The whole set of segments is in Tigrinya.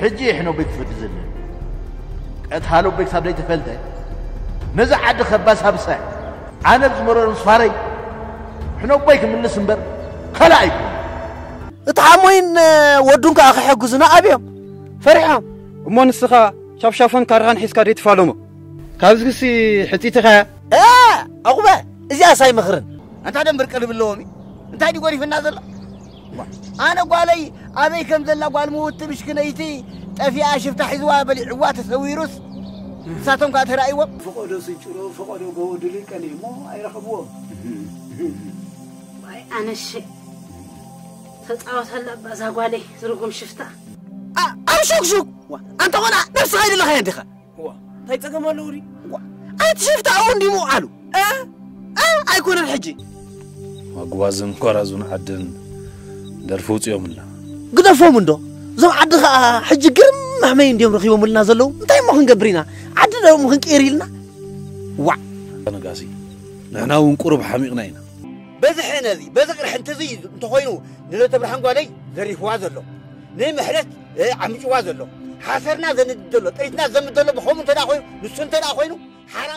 ሕጂ ሕኖቦይ ክፈዲ ዘለ ቀትሃሎቦይ ክሳብ ዘይተፈልጠ ነዚ ዓዲ ከባሳብሰ ኣነ ብዝመረሮ ምስ ፋረይ ሕኖቦይ ክምልስ እምበር ካልእ ኣይኮነ። እቲ ሓሞይን ወዱን ከኣ ክሕግዙና ኣብዮም ፈሪሖም። እሞ ንስኻ ሻፍሻፎን ካራኻን ሒዝካ ደይ ትፋለሞ? ካብዚሲ ሕጺትኻ እያ። እ፣ ዕቑበ፣ እዚኣስ ኣይመኽርን። ኣንታ ደንብር ቀልቢ ኣለዎም እዩ። እንታይ ድዩ ጎሪፍና ዘሎ? ኣነ ጓለይ ኣበይ ከም ዘላ ጓል ምውቲ ምሽክነይቲ ጠፊኣ ሽፍታ ሒዝዋ በሊዕዋ ተሰዊሩስ ንሳቶም ከኣ ተራእይዎም። ፈቐዶ ስንጭሮ ፈቐዶ ጎቦ ድልቀኒ እሞ ኣይረኸብዎም። ዋይ ኣነሸ ተፃወተላ ባዛ ጓለይ ዝርጉም ሽፍታ። ኣብ ሹክሹክ ኣንተ ቆልዓ ነብስኻ ይደለኻያ እንዲኻ። እንታይ ጸገም ኣለዎ ድዩ? ኣቲ ሽፍታ እውን ድዩ ምውዓሉ? እ? እ? ኣይኮነን ሕጂ። ማጉባዝን ኮራዙን ዓድን ደርፊ ውፅኦምልና። ግደፎም እንዶ እዞም ዓዲ ከዓ ሕጂ ግርም መሕመይ እንዲዮም ረኺቦምልና ዘለዉ። እንታይ እሞ ክንገብር ኢና? ዓዲ ደሞ ክንቅይር ኢልና። ዋዕ። ነጋሲ ንሕና እውን ቁሩብ ሓሚቕና ኢና። በዚ ሕነ እዚ በዚ ቅርሕንቲ እዚ እንተኾይኑ ንለተ ብርሃን ጓለይ ዘሪፍዋ ዘሎ ንምሕረት ዓምጭዋ ዘሎ ሓሰርና ዘንድድ ዘሎ ጥሪትና ዘምድ ዘሎ ብኸምኡ እንተ ኮይኑ ንሱ እንተ ኮይኑ ሓራ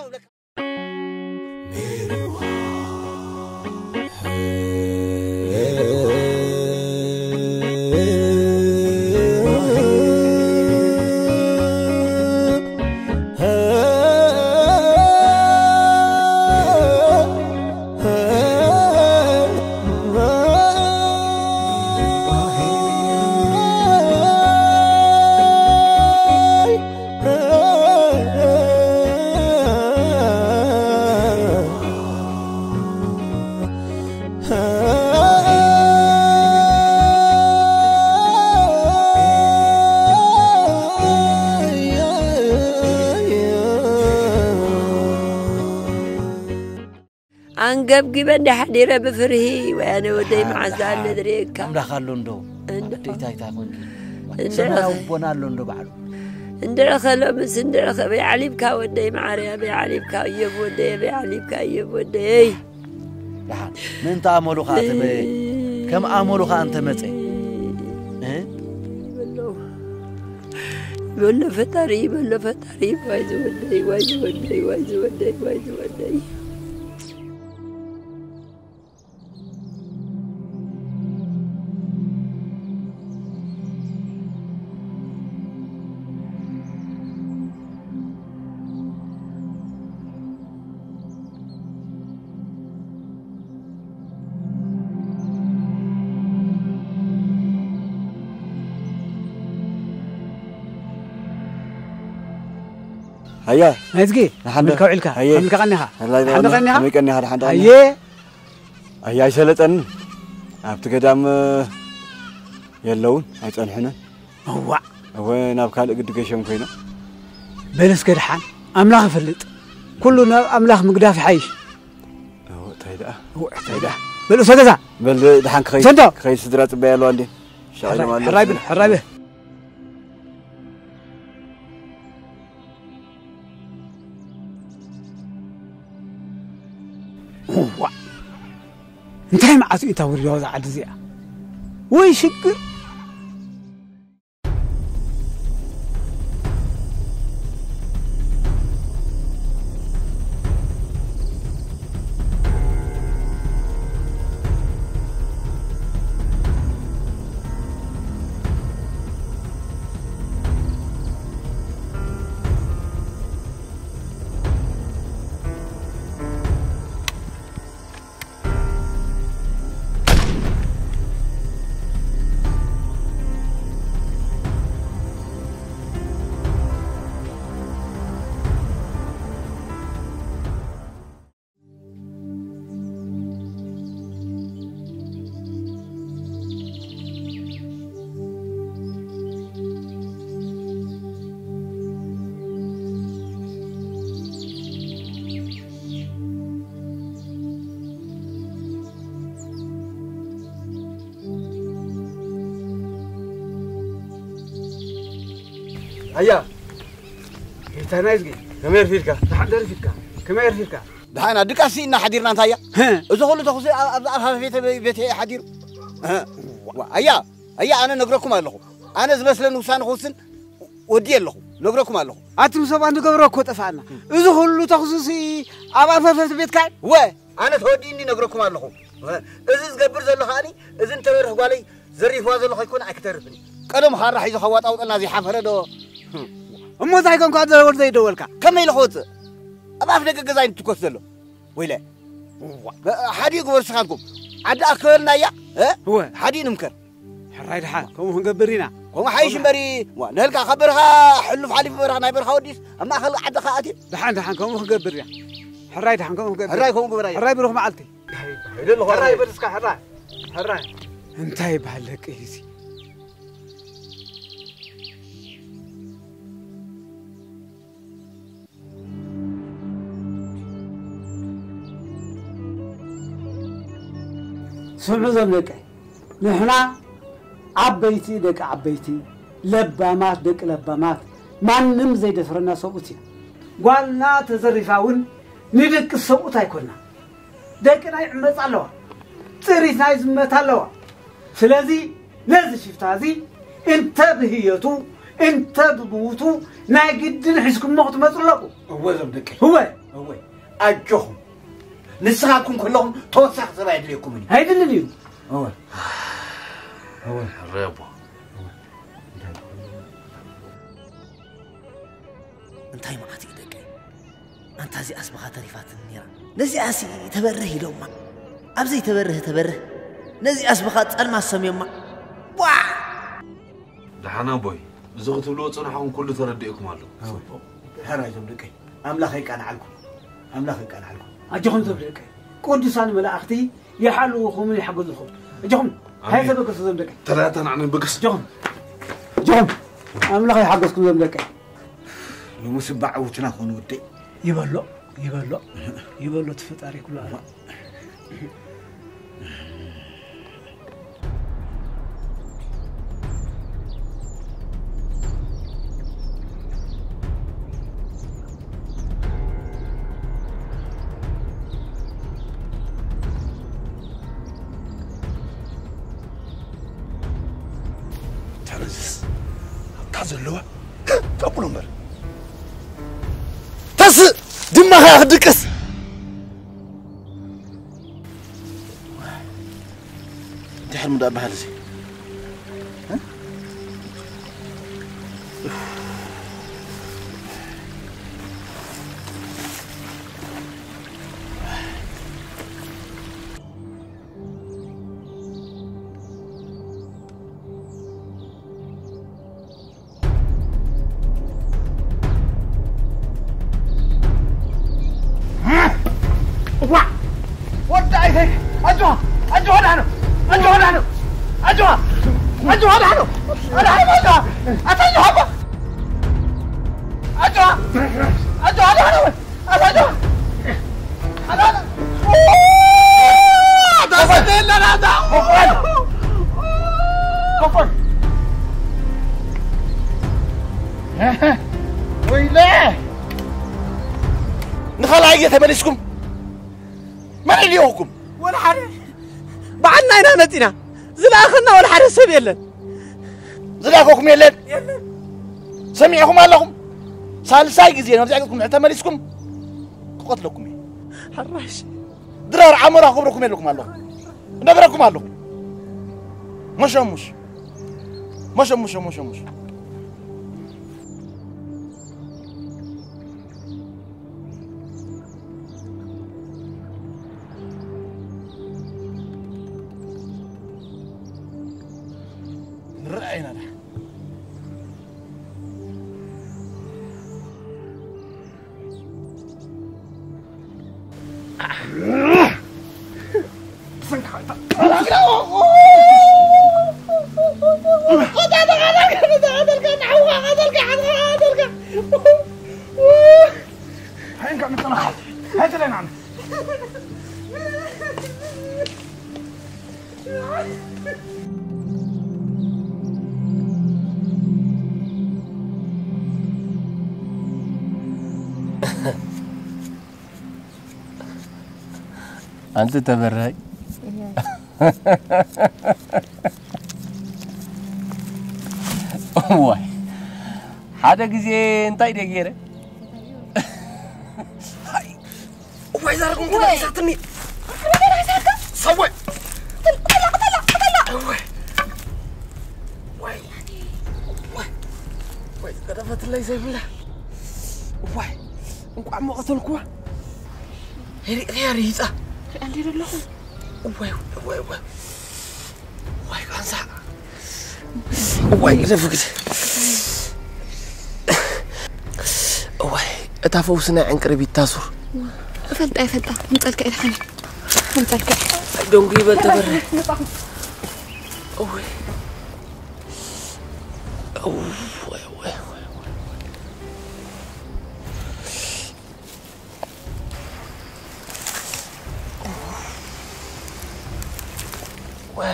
ኣንገብጊበ እንዲ ሓዲረ ብፍርሂ ወያነ ወደይ መዓዛ ኣነ ድርእየካ ኣምላኽ ኣሎ እንዶ ደይታይታ ኮንኪ ሰማያዊ ቦና ኣሎ እንዶ ባዕሉ እንድረኸ ሎምስ እንድረኸ በይ ዓሊብካ ወደይ መዓርያ በይ ዓሊብካ እዮብ ወደየ በይ ዓሊብካ እዮብ ወደይ ደሓን ምእንቲ ኣመሉ ኸዓ ተበየ ከም ኣመሉ ኸዓ እንተመፀ በሎ ፈጣሪ በሎ ፈጣሪ ዋይ ዝወደይ ዋይ ዝወደይ ዋይ ዝወደይ ዋይ ዝወደይ ሃያ ናይዝጊ ንሓንዶ ምልካ ውዒልካ ሃየ ምልካ ቀኒኻ ሀላይ ሓንዶ ቀኒኻ ከመይ ቀኒኻ ድሓን ሃየ ኣያ ኣይሰለጠንን ኣብቲ ገዳም የለውን ኣይፀንሕንን እዋዕ እወ ናብ ካልእ ግዲ ገሾም ኮይኖም በል እስከ ድሓን ኣምላኽ ይፈልጥ ኩሉ ናብ ኣምላኽ ምግዳፍ ይሓይሽ እወ እንታይ ደኣ እውዕ እንታይ ደኣ በል እሶ ገዛ በል ድሓን ክኸይድ ሰንዶ ክኸይድ ስድራ ፅበያ ኣለዋ እንዴ ሻቒሎም ኣለዉ ሕራይ ብል ሕራይ ብል እዋ እንታይ መዓት እዩ እታ ውርዶ እዛ ዓዲ እዚኣ ወይ ሽግር ኣያ ጌታና ይዝጊ ከመይ ኣርፊድካ ደሓን ደርፊድካ ከመይ ኣርፊድካ ደሓና ድቃስ ስኢና ሓዲርና እንታይ እያ እዚ ኩሉ ተኹሲ ኣብዚ ኣፋፈፌተ ቤት እየ ሓዲሩ ኣያ ኣያ ኣነ ነግረኩም ኣለኹ ኣነ ዝመስለኒ ውሳነ ክውስን ወዲ ኣለኹ፣ ነግረኩም ኣለኹ። ኣቱም ሰባት ንገብሮ እኮ ጠፋና። እዚ ኩሉ ተኹሱሲ ኣብ ኣፈፈት ቤትካ? ወ ኣነ ተወዲእኒ ነግረኩም ኣለኹ። እዚ ዝገብር ዘሎ ከዓኒ እዚ እንተበርህ ጓለይ ዘሪፍዋ ዘሎ ከይኮነ ኣይክተርፍን። ቀደም ኻራ ሒዞ ከዋጣውጠና ዘይሓፈረ ዶ? እሞ እንታይ ኮንካ ደወል ዘይደወልካ? ከመይ ኢለ ክወፅእ? ኣብ ኣፍ ደገ ገዛይ እንትኮስ ዘሎ። ወይለ። እዋ። ሓዲኡ ግበር ስኻንኩም። ዓዲ ኣከበልና እያ። እ? እወ። ሓዲኡ ንምከር። ሕራይ ድሓን፣ ከምኡ ክንገብር ኢና። ከምኡ ሓይሽ እምበሪ። ዋ፣ ንህልካ ካብ በረኻ ሕሉፍ ሓሊፉ በረኻ ናይ በረኻ ወዲስ ኣብ ማእኸል ዓዲ ከኣትዩ። ድሓን፣ ድሓን፣ ከምኡ ክንገብር ኢና። ሕራይ ድሓን፣ ከምኡ ክንገብር። ሕራይ ከምኡ ግበር ኣየ። ሕራይ ብሩኽ መዓልቲ። ሕራይ በል እስካ፣ ሕራይ። ሕራይ። እንታይ ይበሃል ደቂ እዚ? ስምዑ ዞም ደቀይ፣ ንሕና ዓበይቲ ደቂ ዓበይቲ፣ ለባማት ደቂ ለባማት፣ ማንም ዘይደፍረና ሰብኡት ኢና። ጓልና ተዘሪፋ እውን ንደቂ ሰብኡት ኣይኮና። ደቅና ይዕመጻ ኣለዋ። ጥሪትና ይዝመታ ኣለዋ። ስለዚ ነዚ ሽፍታ እዚ እንተ ብህየቱ እንተ ብምውቱ ናይ ግድን ሒዝኩሞ ክትመጹ ኣለኩም። እወ ዞም ደቀይ። እወ። እወ። ኣጆኹም። ንስኻትኩም ከለኹም ተወሳኺ ሰብ ኣይድልየኩምን እዩ። ኣይድልን እዩ። እወ። እወ። ሕራይ ኣቦ። እንታይ መዓት እዩ ደቀይ? ኣንታ እዚኣስ ብኻ ተሪፋትኒ ነይራ። ነዚኣሲ ተበርህ ኢሎማ። ኣብ ዘይተበርህ ተበርህ። ነዚኣስ ብኻ ጸልማት ሰምዮማ። ቧዕ! ደሓን ኣቦይ፣ እዚ ክትብልዎ ጸናሕኩም ኩሉ ተረዲእኩም ኣሎ። ጽቡቕ። ሕራይ ዞም ደቀይ፣ ኣምላኽ የቃንዓልኩም። ኣምላኽ የቃንዓልኩም። ኣጆኹም ዞም ደቀይ፣ ቅዱሳን መላእኽቲ ይሓልውኹምን ይሓግዙኹም። ኣጆኹም፣ ኣሜን። ሃይ ተበገሱ ዞም ደቀይ። ተላታ ንዓና ንበገስ። ኣጆኹም፣ ኣጆኹም፣ ኣምላኽ ይሓገዝኩም ዞም ደቀይ። ሎሚ ስባዕ ዕውትና ኮኑ ወደይ። ይበሎ፣ ይበሎ፣ ይበሎ እቲ ፈጣሪ ኩሉ ኣላ። ተረዝስ ኣብታ ዘለዋ ተብሎ እምበር። ተስእ ድማ ኸያ ክድቅስ። ድሕር ምዳ በሃል እዚ። እዋ! ወዲ ኣይተይ! ኣጆኻ! ኣጆኻ ዳሕኖ! ኣጆኻ ዳሕኖ! ኣጆኻ! ኣጆኻ ዳሕኖ! ኣዳሕኖ ኣጆኻ! ኣታ ኣጆኻ እባ! ኣጆኻ! ኣጆኻ ዳሕኖ ወይ! ኣታ ኣጆኻ! ኣታ ኣጆኻ! ኦ! ዳሰ የለን ኣታ! ኮፈን! ኮፈን! ወይለ! ንኻልኣይ ግዜ ተመሊስኩም መን ይልኢኹም? ወላ ሓደ። ባዕልና ኢና መጺና። ዝለኣኸና ወላ ሓደ ሰብ የለን። ዝለኣኸኩም የለን? የለን። ሰሚዕኹም ኣለኹም? ሳልሳይ ግዜ ናብዚኣ ገጽኩም እንድሕር ተመሊስኩም ክቐትለኩም እየ። ሕራሽ። ድራር ዓሞራ ክገብረኩም የለኩም ኣለኹ። እነግረኩም ኣለኹ። መሸሙሽ። መሸሙሽ፣ መሸሙሽ። ንረኣይና ዳ። ኣንቲ ተበራይ። ዋይ። ሓደ ግዜ እንታይ ድየ ገይረ? እዋይ፣ ዛረኩም ወይ። ተበላሽትኒ። ሰወይ። እዋይ። ወይ። ወይ። ወይ፣ ዝገደፈትለይ ዘይብላ። እዋይ፣ እንቋዕ ሞ ቀተልኩዋ። ሪእያ ሪጻ። ሪኣ እንዲየ ዘለኹ። እዋይ፣ እዋይ፣ እዋይ። እዋይ፣ ቃንዛ። እዋይ፣ ግደፍ፣ ግደፍ። እዋይ፣ እታ ፈውሲ ናይ ዕንቅርቢት ታሱር። እፈልጣ፣ እፈልጣ። ምጸልካ ኢልሓኒ። ምጸልካ። ደንጉ ይበል ተበረ። እዋይ። እዋይ፣ እዋይ፣ እዋይ፣ እዋይ።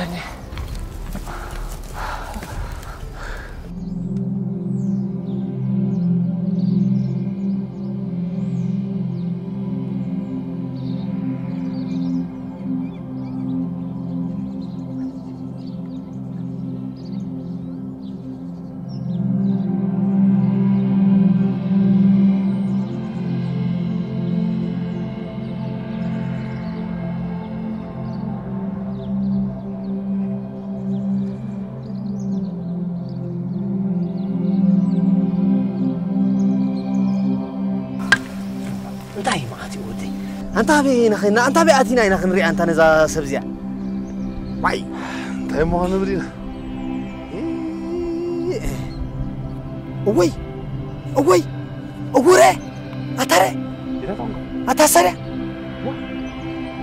እንታይ መዓት እዩ ወደይ? ኣንታ ኣበይ ኢና ኸይና? ኣንታ ኣበይ ኣቲና ኢና ክንሪኣ ኣንታ ነዛ ሰብ እዚኣ? ዋይ! እንታይ እሞ ክንብል ኢና? እወይ! እወይ! እውረ! ኣታረ! ኣታ ሰሪያ!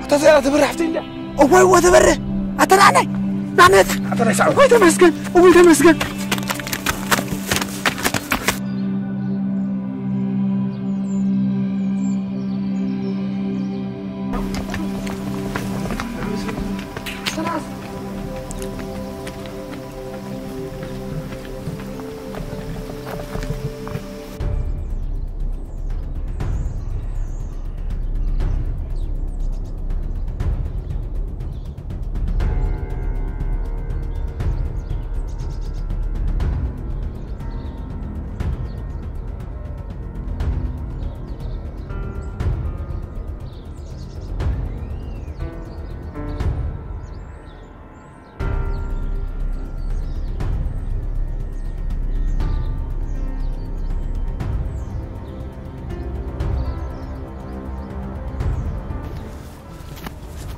ኣታ ሰሪያ ትብርሕ ፍትይ እንድያ! እወይ፣ እወ ትበርህ! ኣታ ናዕናይ! ናዕናይ! ኣታ ናይ ሳዕቤን! እወይ ተመስገን! እወይ ተመስገን!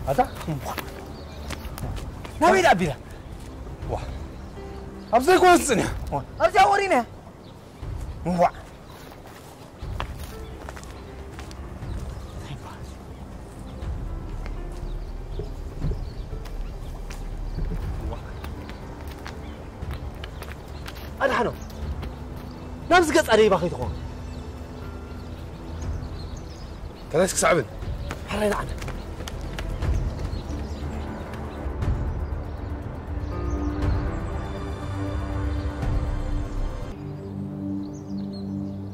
ኣታ ናበይ ደኣ ኣቢላ? ዋ፣ ኣብ ዘይኮነስ ጽንያ። ኣብዚኣ ወሪነ። ዋ። ኣድሓኖ፣ ናብዚ ገጻ ደይባ ከይትኾን። ተነስ ክሳዕብን። ሕራይ ንዓና።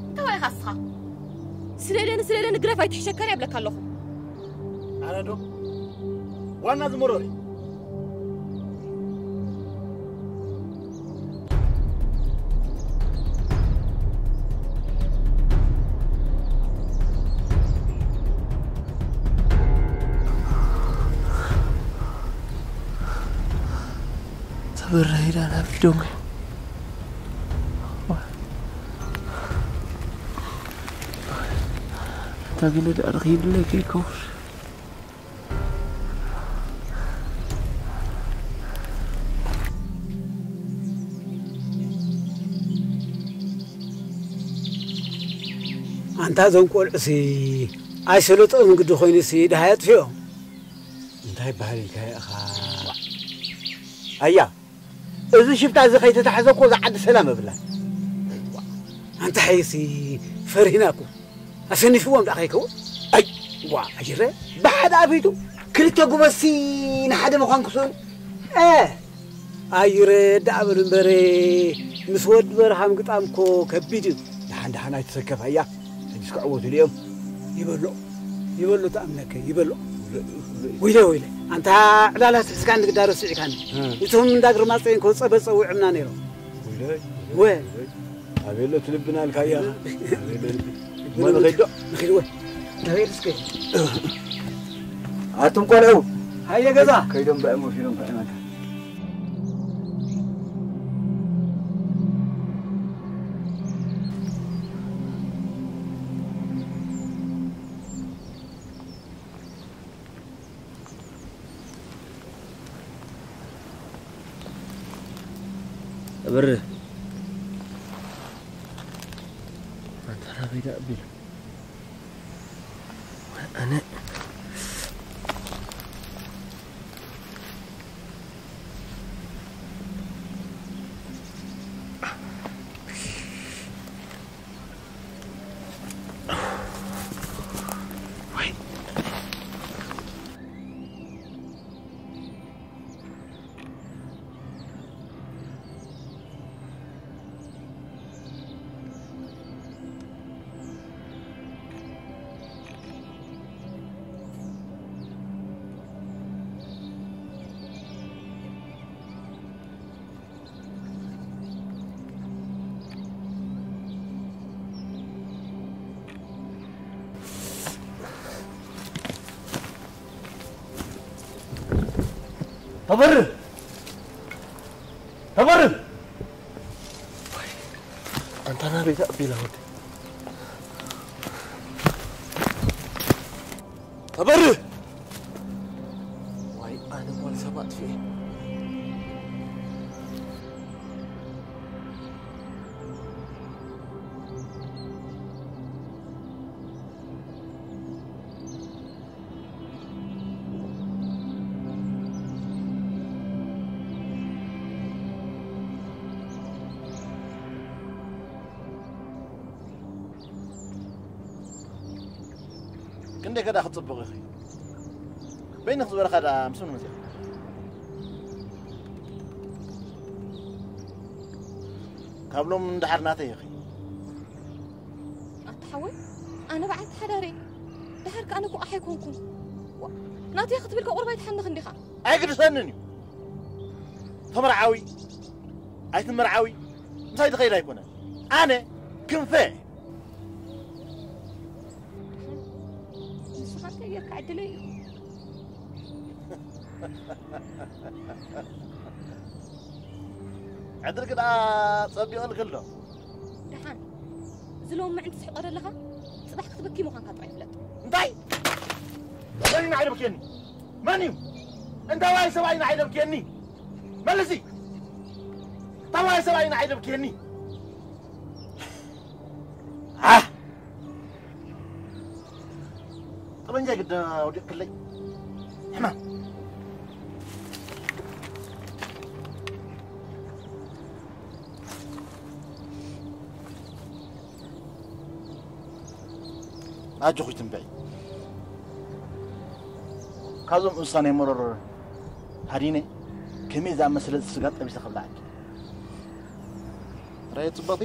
እንታይ ኢኻ እስኻ? ስደደኒ፣ ስደደኒ፣ ግረፍ ኣይትሕሸከር እብለካ ኣለኹ። ኣነ ዶ ዋና ዝመረሩ? ተበራሂዳ ናብ ዶንጎ። እታ ገለ ደኣ ረኺብለይ ከይከውን። ኣንታ እዞም ቆልዑሲ ኣይሰለጦምን ግዲ ኮይኑሲ ደሃይ ኣጥፊኦም። እንታይ ይበሃል ኢልካ ኢኻ? ኣያ፣ እዚ ሽፍታ እዚ ከይተታሕዘ እኮ እዛ ዓዲ ሰላም የብላን። ኣንታ ሓይሲ ፈሪህና እኮ። ኣሰኒፍዎም ደኣ ከይከውን? ኣይ፣ ዋ፣ ኣጅረ፣ ብሓደ ኣፊቱ ክልተ ጉበዝሲ ንሓደ ምዃን ክስእኑ? እ፣ ኣይረ፣ ደኣ በሉ እምበር፣ ምስ ወዲ በርሃም ግጣም እኮ ከቢድ እዩ። ደሓን ደሓን ኣይትሰከፍ፣ ኣያ፣ ሕጂስ ክዕወቱሉ እዮም። ይበሎ፣ ይበሎ፣ ተኣምነከ፣ ይበሎ። ወይለ፣ ወይለ፣ ኣንታ ዕላላት ሒዝካ እንግዳ ረሲዕካኒ። እ። እቶም እንዳ ግርማፀ እኮ ፀበል ፀዊዖምና ነይሮም። ወይለ፣ ወ- ወይለ። ኣቤሎ ትልብና ኣልካያ። ኣቤሎ ልቢ። እሞ ንኸይዶ? ንኸይድ ወይ? ንኸይድ እስከ። ኣቱም ቆልዑ። ሃየ ገዛ። ከይዶም ብዕሞ ፊሮም ብዕመካ። ብር። ኣንታ ናበይ ደኣ ኣቢሉ? ኣነ ተበርህ! ተበርህ! ኣንታ ናበይ ደኣ ኣቢላ ወዲ? ተበርህ! ዋይ፣ ኣነ ጓል ሰብ ኣጥፊኤ። ክንደይ ከዳ ክትጽብቕ ኢኺ? በይንኺ ዝበለኻ ደኣ ምስ መን መጺኻ? ካብ ሎም ንደሓር ናተይ ኢኺ። ኣታ ሓወይ፣ ኣነ በዓልቲ ሓዳር እየ። ደሓር ከኣ ኣነ ኮቕ ኣይኮንኩን። ዋ፣ ናተይ ክትብል ከ ቁርባይ ትሓንኽ እንዲኻ? ኣይግድሰንን እዩ። ተመርዓዊ ኣይትመርዓዊ ምሳይ ዝኸይድ ኣይኮነን። ኣነ ክንፈ። ንስኻ እንታይ ጌርካ ዕድለይ እዩ። ዕድል ግዳ ጸቢቑልኪ ኣሎ። ደሓን፣ እዚ ሎሚ ምዕንቲ ትስሕቆ ዘለኻ፣ ጽባሕ ክትበኪ ምዃንካ ጥራይ ፍለጥ። እንታይ? መን እዩ ንዓይ ደብክየኒ? መን እዩ? እንታዋይ ሰብኣይ ንዓይ ደብክየኒ? መልሲ! እንታዋይ ሰብኣይ ንዓይ ደብክየኒ? ኣህ! ጠበንጃ ግዳ ወዲቕክለይ። ሕማም። ኣጆኺ ትንበዒ። ካብዞም እንስሳ ናይ መረር ሃዲነ ከመይ ዝኣመሰለ ስጋ ጠቢሰ ከብልዓኪ። ራእየ ጽብቕቲ።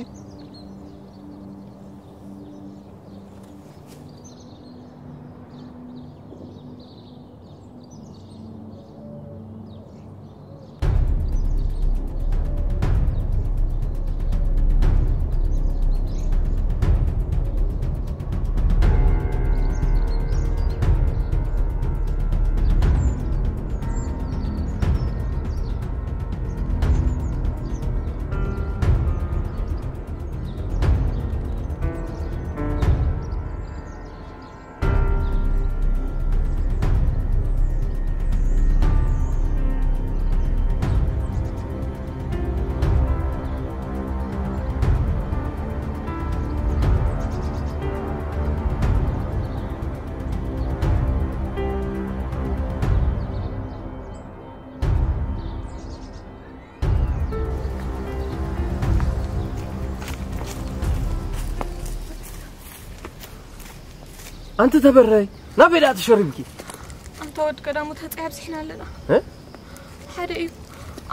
ኣንቲ ተበረይ፣ ናበይ ደኣ ተሸሪብኪ? ኣንታ ወዲ ቀዳሙ ተጸይ ኣብዚሕና ኣለና። እ? ሓደ እዩ።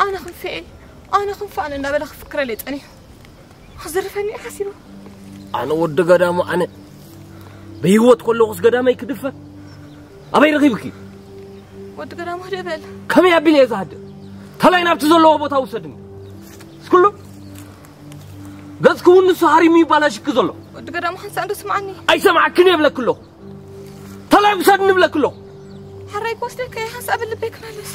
ኣነ ክንፈ እየ፣ ኣነ ክንፈ ኣነ እናበለ ክፍክረለይ ጸኒሑ። ክዝርፈኒ እዩ ሓሲቡ። ኣነ ወዲ ገዳሙ ኣነ ብህይወት ከለኹስ ገዳመይ ክድፈር? ኣበይ ረኺብኪ? ወዲ ገዳሙ ህድእ በል። ከመይ ኣቢለ እየ ዝሃድእ? ተላይ ናብቲ ዘለዎ ቦታ ውሰድኒ። እስኩሉ ገጽኪ እውን ንሱ ሃሪሙ ይባላሽኪ ዘሎ። ወዲ ገዳሙ ሓንሳእ እንዶ ስምዓኒ። ኣይሰምዓክን እየ እብለኪ ኣለኹ። ተላይ ውሰድኒ እብለኪ ኣለኹ። ሓራይ ክወስደካ እየ፣ ሓንሳእ ብልበይ ክመልስ።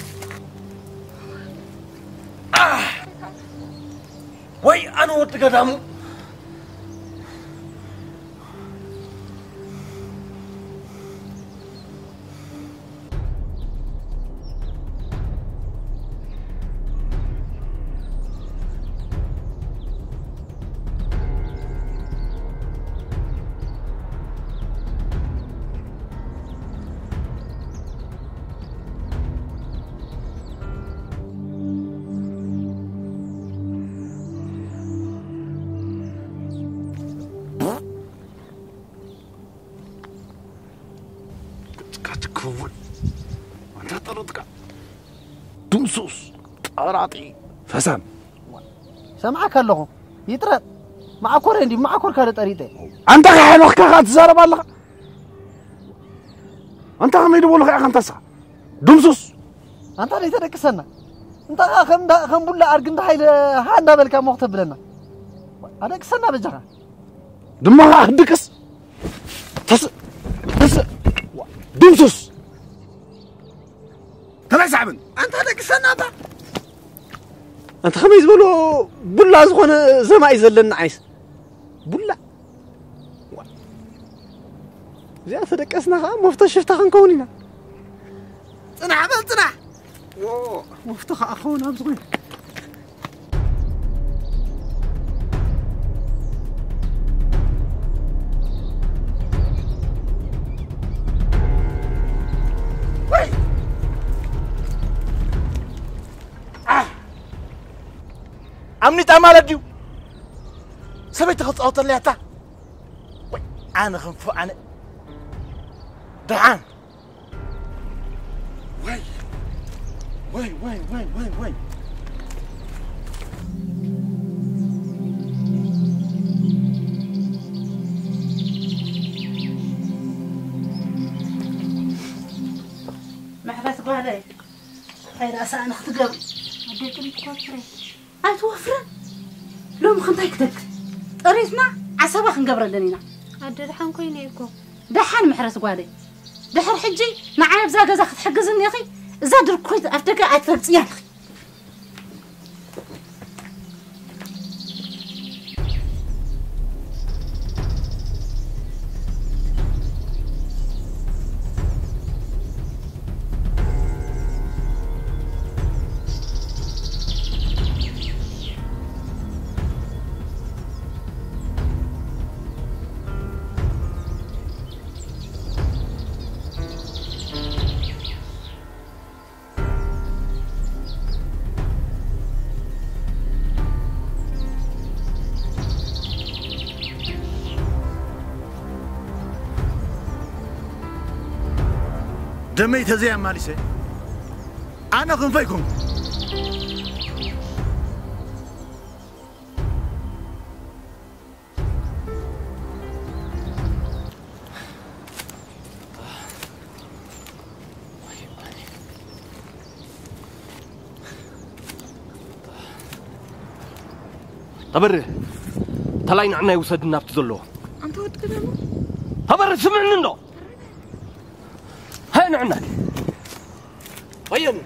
ወይ ኣነ ወዲ ገዳሙ። ክትከውን ኣንታ ጠሎትካ ድምሱስ ጠራጢ ፈሳም። ሰምዓካ ኣለኹ። ይጥረጥ። መዓኮረ እንዲ መዓኮርካ ዶ ጠሪጠ? ኣንታ ከሕኖኽካ ከኣ ትዛረብ ኣለኻ? ኣንታ ከመይ ድበሉኻ ኢኻ ኣንታሳ? ድምሱስ። ኣንታ ደይተደቅሰና። እንታ ከኣ ከም እንዳ-፣ ከም ቡላ ኣድጊ እንዳ ሓይለ ሃ እንዳበልካ ሞኽ ተብለና። ኣደቅሰና በጃኻ። ድማ ከኣ ክድቅስ። ተስ-፣ ተስ-፣ ድምሱስ። ተበሳዕብን። ኣንታ ደቅሰና እባ። ኣንታ ከመይ ዝበሎ ቡላ ዝኾነ ዘማ እዩ ዘለና ዓይስ። ቡላ። ዋ። እዚኣ ተደቀስና ኸዓ መፍቶ ሽፍታ ክንከውን ኢና። ጽናሕ በል ጽናሕ። ዎ፣ መፍቶ ኸዓ ክኸውን ኣብ ዝኾነ። ወይ! ኣህ! ኣምኒጣ ማለት ድዩ? ሰበይቲ ክጻወተለያ እታ? ወይ፣ ኣነ ክንፉ፣ ኣነ ደሓን። ወይ፣ ወይ፣ ወይ፣ ወይ፣ ወይ፣ ወይ። ምሕረት ጓለይ፣ እንታይ ደኣ ሰኣን ክትገብሪ? ኣዴ፣ ጥሪት እኳ ትፍረ። ኣይትወፍርን። ሎሚ ከ እንታይ ክተክል? ጥሪትና ዓሰባ ክንገብረለን ኢና። ኣደ፣ ደሓን ኮይነ እኮ። ደሓን ምሕረት ጓለይ። ድሕር ሕጂ ንዓይ ኣብዛ ገዛ ክትሕግዝኒ ኢኺ። እዛ ድርኮይት ኣፍ ደገ ኣይትረግጽያን ኢኺ። ደመይ ተዘይ ኣማሊሰ ኣነ ክንፈይ ኮንኩ። ተበረ፣ ተላይ ንዕናይ ውሰድና ኣብቲ ዘለዎ። ኣንተ ወዲ ገዳሙ። ተበረ፣ ስምዕኒ እንዶ። ሃይ ንዕናይ። ወየኑ።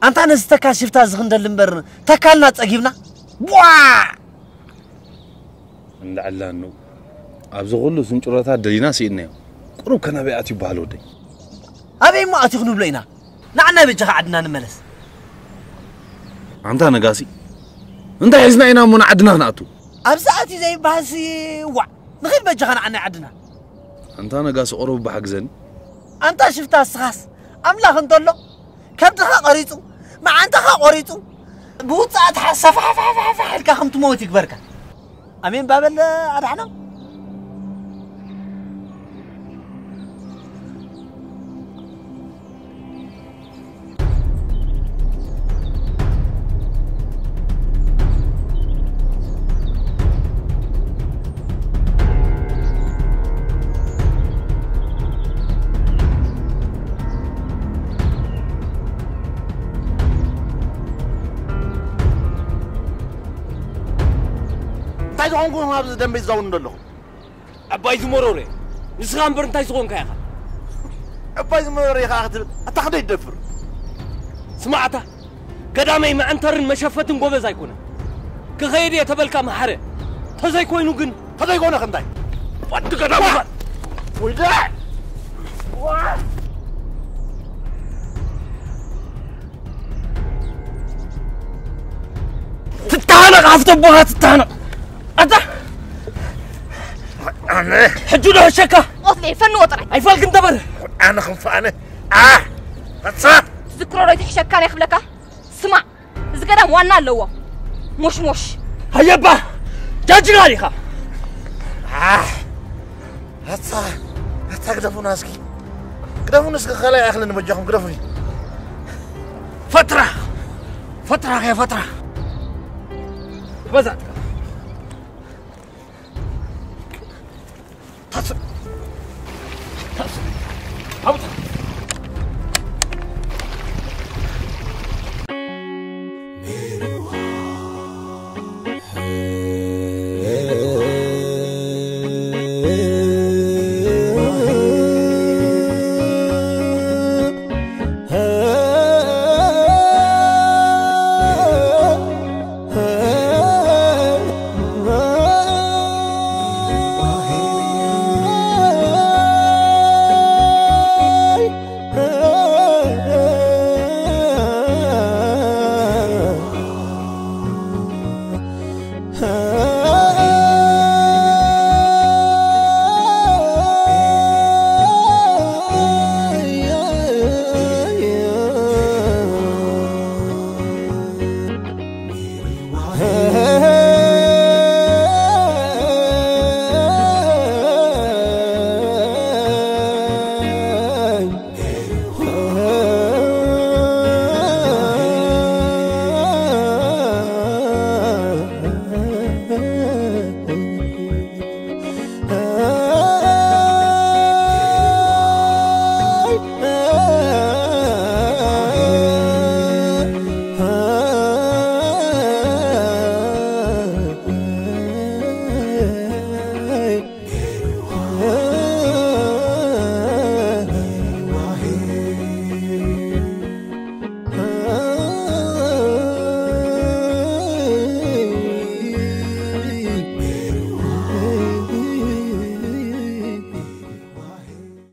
ኣንታ ነዚ ተካል ሽፍታ ዝኽንደል እምበር ተካልና ጸጊብና። ቧ! እንዳ ዕላኑ ኣብዚ ኩሉ ስንጭሮታት ደሊና ስኢንናዮ። ቁሩብ ከ ናበይ ኣትዩ በሃል ወደይ? ኣበይ እሞ ኣትዩ ክንብሎ ኢና? ንዓና በጃኻ ዓድና ንመለስ። ኣንታ ነጋሲ፣ እንታይ ሒዝና ኢና እሞ ንዓድና ክንኣቱ? ኣብዚ ኣትዩ ዘይበሃልሲ ዋዕ፣ ንኺድ በጃኻ ንዓና ዓድና። ኣንታ ነጋሲ ቁሩብ እባ ሓግዘኒ። ኣንታ ሽፍታ እስኻስ፣ ኣምላኽ እንተሎ ከብድኻ ቆሪጹ፣ መዓንጣኻ ቆሪጹ፣ ብውጽኣት ሓ-፣ ሰፋሕፋሕፋሕ ኢልካ ከም ትመውት ይግበርካ። ኣሜን ባበል ኣድሓኖም። እንታይ ዝኾንኩም ኣብዚ ደንበ ይዛውኑ ዘለኹም? ኣባይ ዝመረረ። ንስኻ እምበር እንታይ ዝኾንካ ኢኻ? ኣባይ ዝመረረ ኢኻ ክትብል ኣታ ክንደይ ትደፍር? ስማዕታ፣ ገዳመይ መዐንተርን መሸፈትን ጎበዝ ኣይኮነን። ክኸይድ እየ ተበልካ መሓረ። ተዘይኮይኑ ግን ተዘይኮነ ክንታይ? ወዲ ገዳም ወይ ዳ ትተሃነቕ፣ ሃፍተ ኣቦኻ ትተሃነቕ። ኣታ ኣነ ሕጂ ዶ ሕሸካ? ኦትሌ ፈንዎ ጥራይ። ኣይፋልክን ተበር። ኣነ ክንፈኣነ። ኣ ኣታ ትዝክሮ ዶ ይትሕሸካ ናይ ክብለካ? ስማዕ፣ እዚ ገዳም ዋና ኣለዎ። ሞሽሞሽ። ሃየባ ጃጅጋ ዲኻ? ኣታ ኣታ ግደፉና እስኪ፣ ግደፉኒ እስኪ። ካልኣይ ኣይኽልን በጃኹም፣ ግደፉኒ። ፈትራ ፈትራ ከ ፈትራ መዛጥካ ታስር ታስር ኣብታ